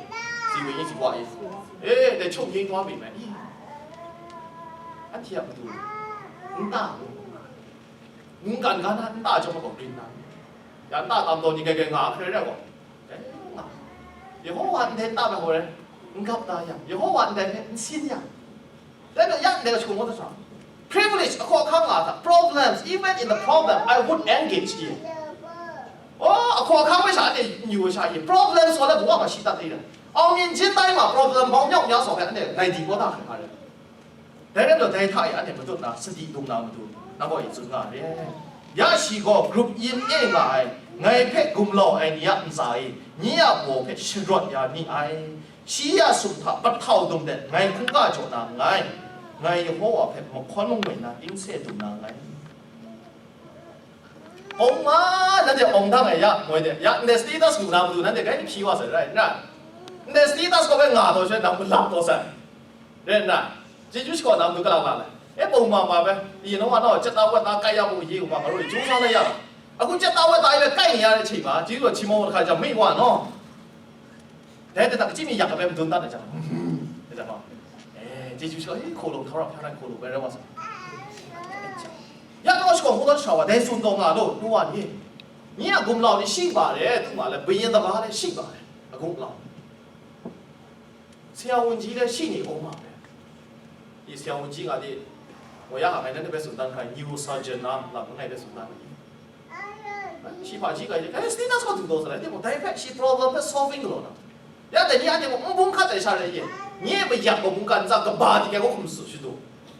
ziwin ye, ziwa ye, eh, dai chuk ning taw mi mai, i, anhte a matu nta ngu, mungkan ga na nta chyawm ai gaw, rin na, ya nta tam taw ni kai kai nga hkrai rai gaw, kai nga, Yehowa ndai nta mai gaw rai, n gap da yang, Yehowa ndai hpe n sin yang, Dai hpe ya ndai ga shakawn kau da sa. Privilege, ahkaw ahkang nga hta, problems, even in the problem, I would engage in. Oh, ahkaw ahkang hpe sha anhte n yu ai sha ye, problems gaw la bawa ma shi tat ai ra. Aung Myin Jin tai ma, problem bau nyau nya sa hpe anhte ngai di kau da hkrai hkra ai. Dai rai law, dai hta e anhte matut na, sadi dung na matu, na gaw e tsun nga re. Ya shi gaw grup yin e nga ai, ngai hpe gumlau ai ni a ntsa e, nye a baw hpe sharawt ya mi ai. Shi ya sum hta pahtau dum let ngai hkungga jaw na nngai, ngai Yehowa hpe mahkawn mangwi na tingse dum na nngai. Hpung ma, nanhte awng dang ai ya, moi de, ya, ndai status lu na matu nanhte grai hpyi wa sai rai n rai? Ndai status gaw bai nga taw she nang malap taw sai, rai n rai? Chyeju shakaw na matu kalang lang ai. E, hpung ma ma bai, yin wa naw, chyat na wat na kai ya bu ye u ma, nga ru i, chyu sa na ya. A hku chyat na wat na i bai kai ni ya re hte ma, chyeju gaw hti mau hkra jang mi wa naw. Dai hte hta kachyi mi yak ai hpe madun dat ai jang, dai hta, eh, chyeju shakaw, eh, hkaw lung, hkau ra hpya na hkaw lung bai rai wa sa. Ya naw shakaw hkungdawn shara wa, dai tsun taw nga law, nu wa ni, nye a gumlau ni shi ba re, tu ma le, bingyin taba le shi ba re, a gumlau. Sya wunji le shi ni aw ma re. I sya wunji nga di, wa ya hka ngai nanhte hpe tsun dan hkrai, neurosurgeon na lam langai hpe tsun dan ai. Shi hpa shi kai, eh, status gaw du taw sa ai, timung, dai hpe shi problem hpe solving galaw na. Ya dai ni anhte mung n bung hkat ai sha rai ye. Nye mayak gaw mungkan ntsa kaba di kai gaw hkum su shadu.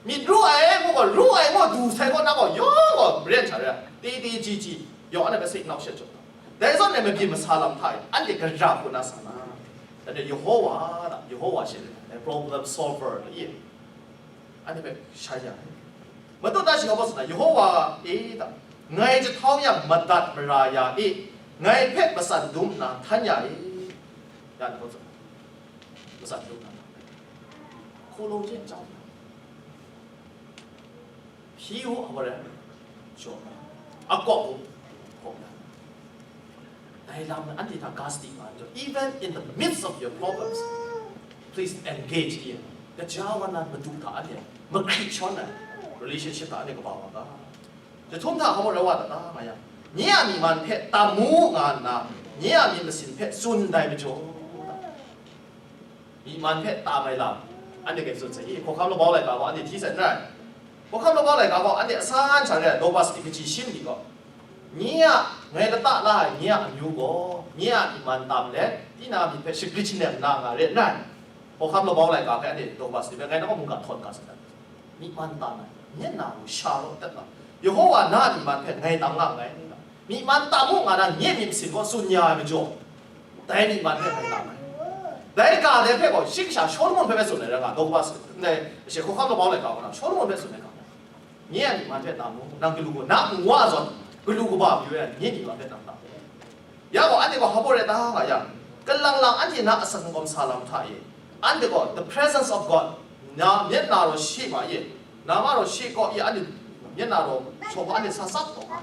Myit ru ai, mu gaw ru ai, mu du sai gaw na gaw yawng gaw maren sha rai, te te ji ji, yawng anhte hpe se nau shet jaw ta. Dai zawn e mabyin masa lam hta e, anhte gara hku na sa na. Anhte Yehowa na, Yehowa she, problem solver na ye. Anhte hpe shai ya ai. Matut na shi hkau hpa tsun na, Yehowa e ta, ngai jahtau yang madat mara ya e, ngai hpe matsan dum nna htan ya e, ya ni hkau tsun. Matsan dum nna. Hku lung hte chyau ya. Hpyi u, a wa rai, jaw, a kawp u, kawp na. Dai lam anhte hta ga sadi nga ai majaw, even in the midst of your problems, please engage in. Kaja wa na madu hta anhte mahkrit shawn ai relationship hta anhte kaba wa ga. Jahtum hta hkawhkam rawt wa ta ta nga yang, nye a myi man hpe tam mu nga nna, nye a myit masin hpe tsun ndai majaw, myi man hpe tam ai lam, anhte hpe tsun sai i, Hkawhkam Labau laika gaw anhte hti sai n rai. Hkawhkam Labau laika gaw anhte asan sha re ai Dorcas ni kaji shi mali gaw, nye a, ngai lata la ai nye a amyu gaw, nye a myi man tam let, tinang a myit hpe shagrit shanem nna nga re n rai. Hkawhkam Labau laika hpe anhte Dorcas ni hpe ngai nang a mungga htawn ga sai dat. Myi man tam ai, nye na gaw sha law dat na, Yehowa na a myi man hpe ngai tam nga nngai. Myi man tam u nga na, nye myit masin gaw tsun ya ai majaw, dai myi man hpe ngai tam ai. Dai ga dai hpe gaw, shi kasha Shawlumon hpe bai tsun ai rai nga, Dorcas, ndai, she Hkawhkam Labau laika gaw na, Shawlumon hpe tsun ai ga, nye a myi man hpe tam u, nang galu gaw, na nwa zawn, galu kaba mayu ai, nye myi man hpe tam tam. Ya gaw, anhte gaw hpa baw rai ta nga yang, kalang lang anhte na asak n-, kawm sa lam hta e, anhte gaw the presence of God, na, myit na raw she ma ye, na ma raw she kaw ye, anhte myit na raw shaw hpa anhte sa tsap taw nga.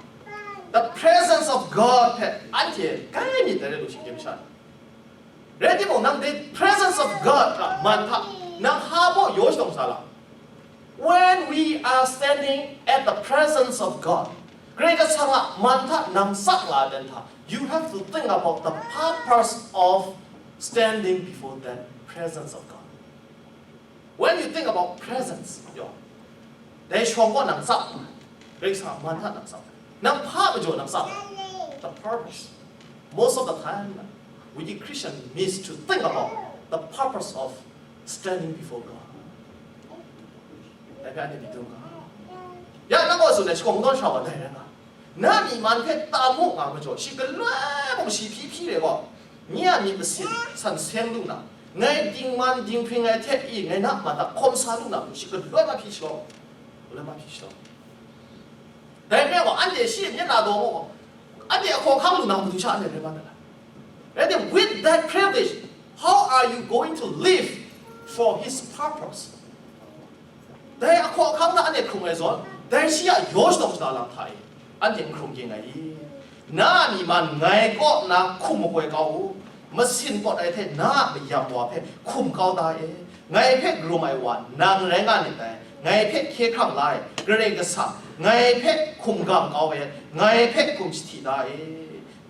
The presence of God hpe anhte grai myit dai rai lu shinggyim sha. Rai timung, nang the presence of God a man hta Nang hpa baw yaw shadawng sa la. When we are standing at the presence of God, Karai Kasang a man hta nang tsap nga ai dan hta, you have to think about the purpose of standing before that presence of God. When you think about presence, yo, dai shawng kaw nang tsap, Karai Kasang a man hta nang tsap, nang hpa majaw nang tsap, the purpose. Most of the time, we Christian miss to think about the purpose of standing before God. Dai hpe anhte myit dum ga. Ya nang gaw tsun ai shakawn kungdawn sha wa dai rai nga. Na myi man hpe tam mu nga majaw, shi galoi mung shi hpyi hpyi re gaw, nye a myit masin san seng lu na, ngai dingman dinghpring ai hte i ngai na ma ta hkawm sa lu na, shi galoi mahpyi shalaw, galoi mahpyi shalaw. Dai hpe gaw, anhte shi myit na daw gaw, anhte a hkawhkam lu na matu sha anhte rai nga ai. Right? Then with that privilege, how are you going to live for His purpose? Dai a hkawhkam hta anhte hkrung ai zawn, dai shi a yaw shadawng shada lam hta e, anhte n hkrung ging ai i? Na a myi man ngai kaw nna hkum makoi kau u, masin pawt ai hte na a mayam wa hpe hkum kau da e. Ngai hpe karum ai wa nang rai nga nit dai, ngai hpe hkye hkrang la ai Karai Kasang, ngai hpe hkum gang kau e, ngai hpe hkum jahti da e.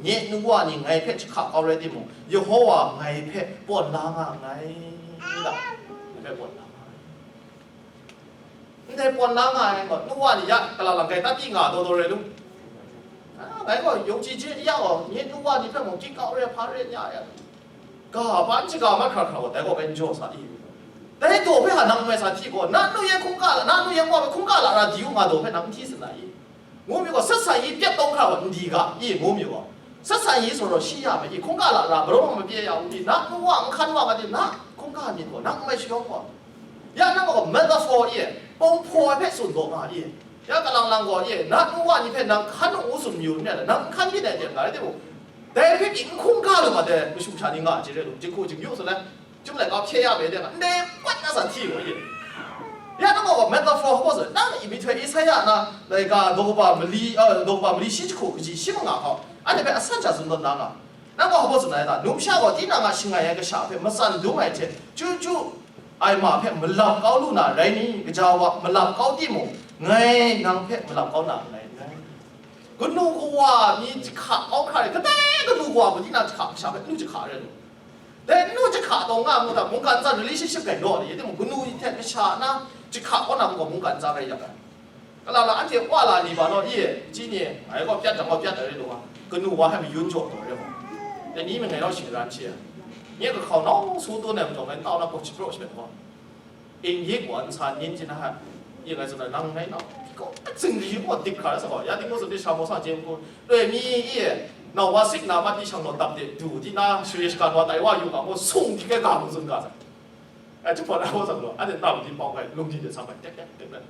Nye nu wa ni ngai hpe jahka kau rai timung, Yehowa ngai hpe pawn la nga nngai, ngai hpe pawn la nga ai. Ndai pawn la nga ai gaw, nu wa ni ya, kalang lang kai ta ti nga daw daw rai lu. A, ngai gaw yawng chyi chye ya gaw, nye nu wa ni hpe mung, hkying kau re, hpa re, nya ya. Ga ban shaga mat hkra hkra gaw, dai gaw bai n jaw sa i. Dai daw hpe hta nang n mai sa hti gaw, na nu yan hkungga la, na nu yan wa hpe hkungga la ra di u nga daw hpe nang n hti sa na i? Ngu mi gaw, ဆက်ဆံရေး ပျက်သုဉ်း hkra gaw, n di ga i, ngu mi gaw. ဆက်ဆံရေး ဆိုတော့ ရှိရမယ် i, hkungga la ra, ဘယ်တော့မှ မပျက်ရဘူး i, na nu wa n hkan wa nga di, na hkungga myit gaw, nang n mai shayawng gaw. Ya nang gaw metaphor i, ပုံဖော် ai hpe tsun daw nga i. Ya kalang lang gaw i, na nu wa ni hpe nang hkan u tsun mayu n re ai, nang n hkan byin ai ten nga rai timung, dai hpe pyi n hkungga lu ma dai mashu masha ni nga ai, jin rai lu, jinghku jingyu tsun ai, chyum laika hpye ya ai ten nga, ndai pawt na sa hti gaw i. Ya nang gaw metaphor hpaw tsun, nang i myihtoi Esaia na, laika daw kaba mali, eh, daw kaba mali shi jahku kaji shi manga hkau, anhte hpe asan sha tsun tawn na nga. Nang gaw hpa tsun ai ta? Numsha gaw tinang a shangai ai kasha hpe matsan dum ai hte chyu chyu ai ma hpe malap kau lu na rai ni? Gaja wa malap kau timung, ngai nang hpe malap kau na nngai n rai. Kanu kawa mi jahka kau hkra re, kadai kanu kawa gaw tinang jahka kasha hpe nu jahka rai lu. Dai nu jahka taw nga mu hta, mungkan ntsa relationship gai law ni, timung kanu hte kasha na jahka kau na gaw mungkan ntsa gai yak ai. Kalang lang anhte wa la ni ba naw i, chyi ni, ngai gaw pyat jang gaw pyat ai rai lu wa, kanu wa hpe mayun jaw taw rai wa, dai ni mi ngai rau shingran shi ai. Nye kahkau nau su tun ai majaw, ngai ntau na gaw shapraw shapraw gaw, ing yik wa nsa nin chyi na hta, i ngai tsun ai, nang ngai nau gaw, zingri gaw dik hkra sa gaw, ya dik gaw tsun di sha maw sa je n ku, loi mi i, nau wa sik na mat di shang naw dap de du di na, share shagan wa tai wa yu ga gaw, sung di kai ga mu tsun ga sa. Ai, jahpawt ai hpaw sa gaw, anhte nta mungdi pawng ai, lungdi de sang ai, tek tek tek tek.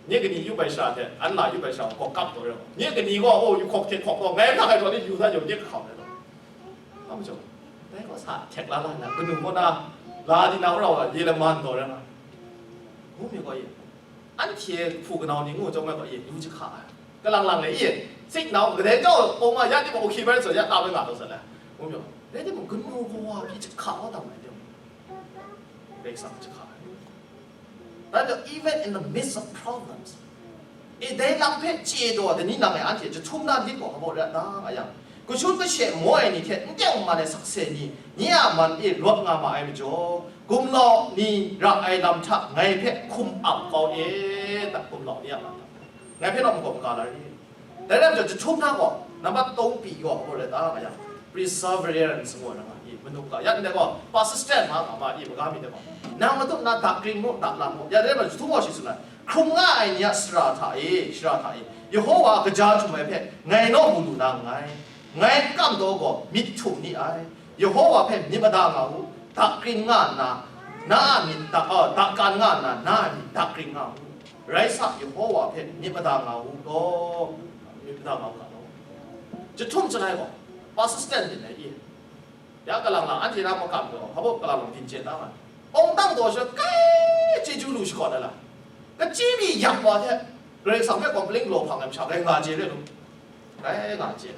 Nye kani yup ai sha hte, an la yup ai sha gaw, kap taw rai gaw, nye kani gaw, o, yu hkawk hte hkawk gaw, ngai hta kai taw ni yu hta yawng nye kahkau rai gaw. Hpa majaw, dai gaw sa htek la la na, kanu gaw na, la di na, rau la, ye le man taw rai nga. Ngu mi gaw ye, anhte hpu kanau ni ngu chyawm ai gaw ye, yu jahka ai. Kalang lang le ye, sik nau, kadai jau, o ma, ya ni gaw, o hki bai tsun, ya ta bai nga taw sa le. Ngu mi gaw, dai timung, kanu kawa pyi jahka kau tam ai timung. Karai Kasang jahka ai. That even in the midst of problems, i dai lam hpe chye taw ai ni nang e, anhte jahtum na myit gaw hpa baw rat na nga yang, kashun kashe maw ai ni hte n teng man ai sakse ni, nye a man e rawt nga ma ai majaw, gumlau ni ra ai lam hta ngai hpe hkum ap kau e, gumlau ni a man hta ngai hpe nawk magaw maga la ri. Dai rai majaw, jahtum na gaw, nambat tawng pyi gaw, gaw rai ta nga yang, perseverance ngu ai, i, manu ga, ya ndai gaw, persistent nga nga ma, i, maga mi dai gaw, nang matut na dakring mu, daklang mu, ya dai rai majaw, jahtum gaw shi tsun ai, hkrum nga ai ni a sara hta e, sara hta e, Yehova a kaja htum ai hpe ngai naw mu lu na nngai, ngai n kam taw gaw, myit htum ni ai, Yehova hpe myit mada nga u, dakring nga nna, na a myit da, uh, dakan nga nna, na a myit dakring nga u. Rai sa, Yehova hpe myit mada nga u law, myit mada nga u ga law. Jahtum chyanai gaw, persistent myit dai i? Ya kalang lang, anhte na makam gaw, hpa baw kalang lang byin chye da ma? Awng dang daw sha, kai chyeju lu shakawn ai la? Kachyi mi yak wa hte, Karai Kasang hpe complain galaw hpang ai masha, ngai nga chye re lu? Ngai nga chye.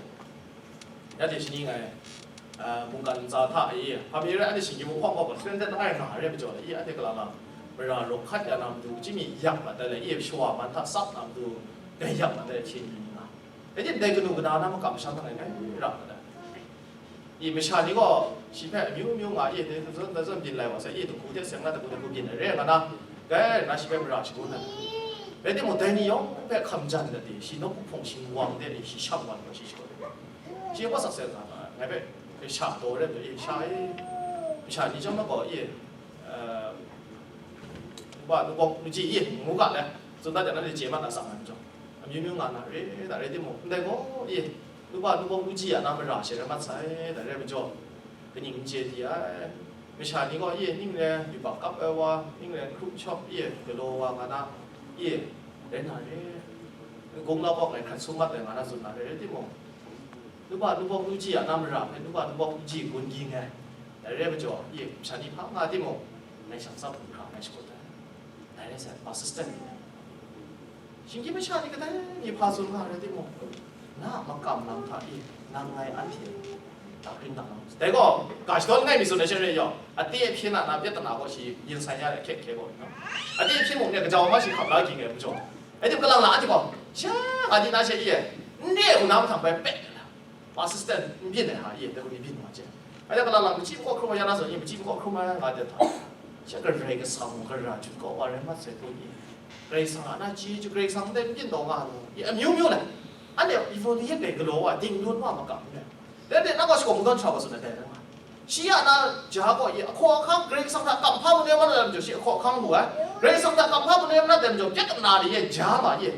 Ya de shani ngai, mungkan ntsa hta i, hpa mi rai anhte shinggyim nhpawng gaw stranded langai nga ai rai majaw le, i anhte kalang lang mara rawk hkat ya na matu, kaji mi yak mat ai le, i shawa man hta tsap na matu, gaiyak mat ai hte ni nga. Rai timung, dai kanu kana na makam sha hta ngai ngai ra mat ai. I masha ni gaw shi hpe amyu myu nga, i dai zawn, dai zawn byin lai wa sai, i dagu hte seng na dagu, dagu byin ai re nga na, dai na shi hpe mara shangun ai. Rai timung, dai ni yawng hpe hkam jan dat i, shi nawku hpawng shingwang de ni shi shang wan gaw shi shagun ai. Shi gaw sakse nga, ngai hpe, hpe sha taw rai ai, i sha i, masha ni chyawm na gaw, i, eh, npu nbawk nji i, ngu ga le, tsun dat jang, nanhte chye mat na, sang ai majaw, amyu myu nga na re, da rai timung, ndai gaw, i, npu nbawk nji a na mara she rai mat sai, da rai majaw, kaning n chye di ai, masha ni gaw, i, ning le yubak kap ai wa, ning le hkrup shawp, i, galaw wa nga na, i, rai na re, gunglau gaw ngai hkrat sum mat ai nga na tsun na re, rai timung, npu nbawk nji a na mara hpe, npu nbawk nji gun ging ai, dai rai majaw, i, masha ni hpa nga timung, ngai shang tsap hkra ngai shakut ai. Dai rai sai, persistent ni ai. Shinggyim masha ni kadai ni hpa tsun nga rai timung, na a makam lam hta i, nang ngai anhte dakring daklang. Dai gaw, ga shadawn langai mi tsun ai sha re yawng, ate hpyen na na pyat na gaw shi yin sai ya ai hkye hkye gaw, ate hpyen mung ne, gaja wa ma shi hkap la ging ai majaw, rai tim kalang lang anhte gaw, sha, nga di na she i, n re ai hku na mahtang bai pet ai la, persistent n byin ai hta i, dai hku ni byin wa chye. Rai tim kalang lang, machyi makaw hkrum ai ya na zawn i, machyi makaw hkrum ai nga de hta, sha Karai Kasang mung gara jut kau wa rai mat sai hku i, Karai Kasang a na chyeju, Karai Kasang ndai n byin taw nga lu i, amyu myu le, anhte evaluate ai galaw wa, ding dun wa makam n rai. Dai hte nang gaw shakawn kungdawn sha wa tsun ai dai rai nga. Shi a na ja gaw i, ahkaw ahkang Karai Kasang hta kamhpa manu ya ma na dai majaw, shi ahkaw ahkang lu ai. Karai Kasang hta kamhpa manu ya ma na dai majaw, pyat na de i, ja ma i.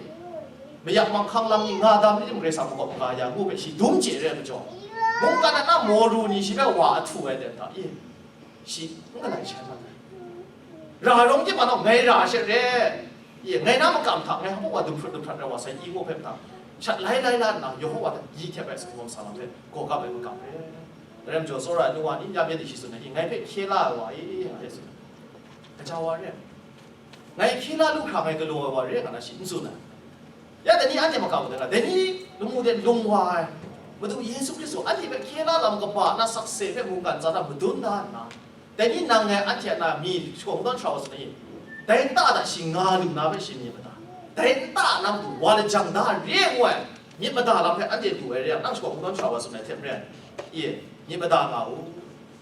Mayak manghkang lam ni nga dam ni tim Karai Kasang makawp maga ya ngu hpe shi dum chye re ai majaw, mungkan a na maw ru ni shi hpe wa ahtu ai dai hta i, shi n galai sha na ai. Ra rawng timung ngai ra she re, i, ngai na makam hta ngai hpa wa dumhprat dumhprat rai wa sai, i ngu hpe hta, shat lai lai la nna, Yehova hta gyi hte bai sanggawm sa lam hte gaw kap ai makam re. Dai rai majaw, tsawra ai nu wa ni, ya byen ni shi tsun ai, i, ngai hpe hkye la ai wa i, ngai hpe tsun ai. Kaja wa re ai. Ngai hkye la lu hkra ngai galaw ai wa re nga na shi n tsun ai. Ya, dai ni anhte makam dai na, dai ni lamu de lung wa ai, Madu Yesu Hkristu anhte hpe hkye la lam kaba na sakse hpe mungkan ntsa hta madun da nna, dai ni nang ngai anhte a na mi shakawn kungdawn sha wa tsun ai, dai nta hta shi nga lu na hpe shi myit mada, dai nta a na matu wa lajang da re ngu ai myit mada lam hpe anhte du ai re yang, nang shakawn kungdawn sha wa tsun ai hte maren, i, myit mada nga u,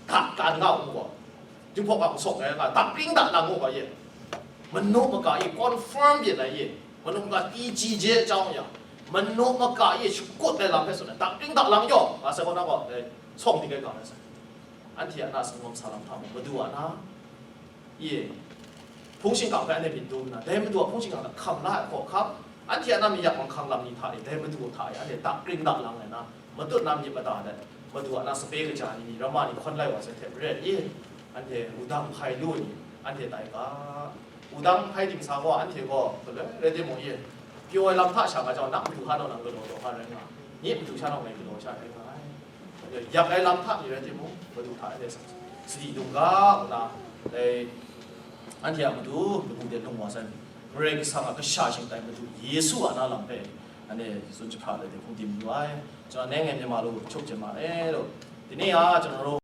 hta kan nga u gaw, Jinghpaw ga masawk ai nga, dakring daklang ngu ga ye, manu maka e confirm byin ai ye, manu maka T G J chyawng ya, manu maka e shakut ai lam hpe tsun ai, dakring daklang yaw, nga sai gaw na gaw, eh, sawng di kai ga rai sai. Anhte a na sanggawm sa lam hta mung, Madu a na, ye, hpung shingkang hpe anhte myit dum nna, dai Madu a hpung shingkang hta hkam la ai hkawhkam, anhte a na mayak manghkang lam ni hta e, dai Madu hta e, anhte dakring daklang ai na, matut na myit mada let, Madu a na sape kaja ni, ni ramma ni hkawn lai wa sai hte maren i, anhte wudang hpai lu ni, anhte tai ga. Wudang hpai dingsa gaw, anhte gaw galoi rai timung i, pyaw ai lam hta sha nga jang, nang matu hta naw nang galaw taw hpa rai nga, nye matu sha naw ngai galaw sha rai nga ai. Yak ai lam hta ni rai timung, Madu hta anhte sadi dung ga, ngu na, dai anhte a matu lamu de lung wa sai, Karai Kasang a kasha shingtai Madu Yesu a na lam hpe anhte tsun jahpra let de hpung dim yu ai. ကျွန်တော်နိုင်ငံမြန်မာလိုချုပ်ချင်ပါတယ်လို့ဒီနေ့ကကျွန်တော်တို့